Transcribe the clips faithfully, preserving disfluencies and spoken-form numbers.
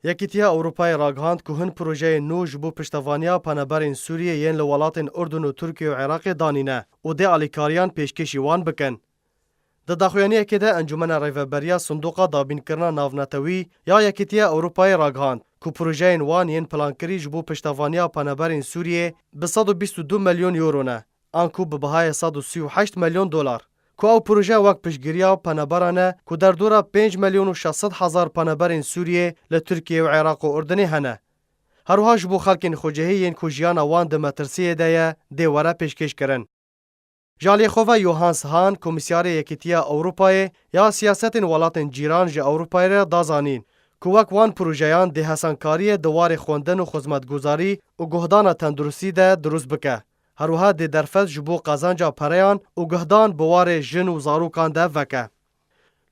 Yekîtiya Ewropayê ragihand ku hin projeyên nû ji bo piştevaniya penaberên Sûriyê yên li welatên Urdun û Tirkiye û Iraqê danîne û dê alîkariyan pêşkêşî wan bikin. Di daxuyaniyekê de Encûmena Rêveberiya Sindoqa Dabînkirina Navnetewî ya Yekîtiya Ewropayê ragihand ku projeyên wan yên plankirî ji bo piştevaniya penaberên Sûriyê bi sed û bîst û du milyon euro ne, anku bi bihayê sed û sî û heşt milyon dolar, ku ew proje wek piştgiriya penaberan e ku derdora pênc milyon û şeş sed hezar penaberên Sûriyê li Tirkiye û Iraq û Urdunê hene. Her wiha ji bo xelkên xwecihî yên ku jiyana wan di metirsiyê de ye, dê were pêşkêşkirin. Ji aliyê xwe ve Johannes Hahn, Komîsyarê Yekîtiya Ewropayê ya siyasetên welatên cîran ji Ewropayê re da zanîn ku wek wan projeyan dê hesankariyê di warê xwendin û xizmetguzarî û guhdana tenduristî de dirust bike. Her wiha dê derfet ji bo qazanca pereyan û guhdan bi warê jin û zarokan de veke.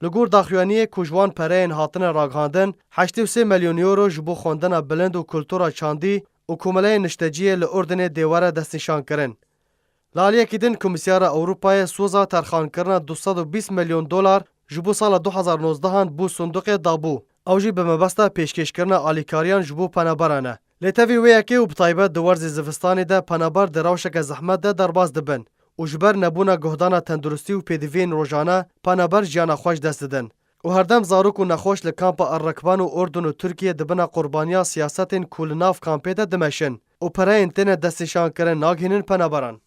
Li gor daxuyaniyê ku ji wan pereyên hatine ragihandin, heştê û sê milyon euro ji bo xwendina bilind û kultura çandî û komeleyên nişteciyê li Urdinê dê were destnîşankirin. Li aliyekî din, Komîsyara Ewropayê soza terxankirina du sed û bîst milyon dolar ji bo sala du hezar nozdehan bo Sindoqê dabû. Ew jî bi mebesta pêşkêşkirina alîkariyan ji bo penaberan e. Lê tevî wê yekê û bi taybet di werzê zivistanê de penaber di rewşeke zehmet de derbas dibin û ji ber nebûna guhdana tenduristî û pêdiviyên rojane penaber jiyana xwe ji dest didin û herdem zarok û nexweş li kampa El-Rekban û Urdun û Tirkiye dibine qurbaniya siyasetên ku li nav kampê de dimeşin û pereyên têne destnîşankirin nagihînin penaberan.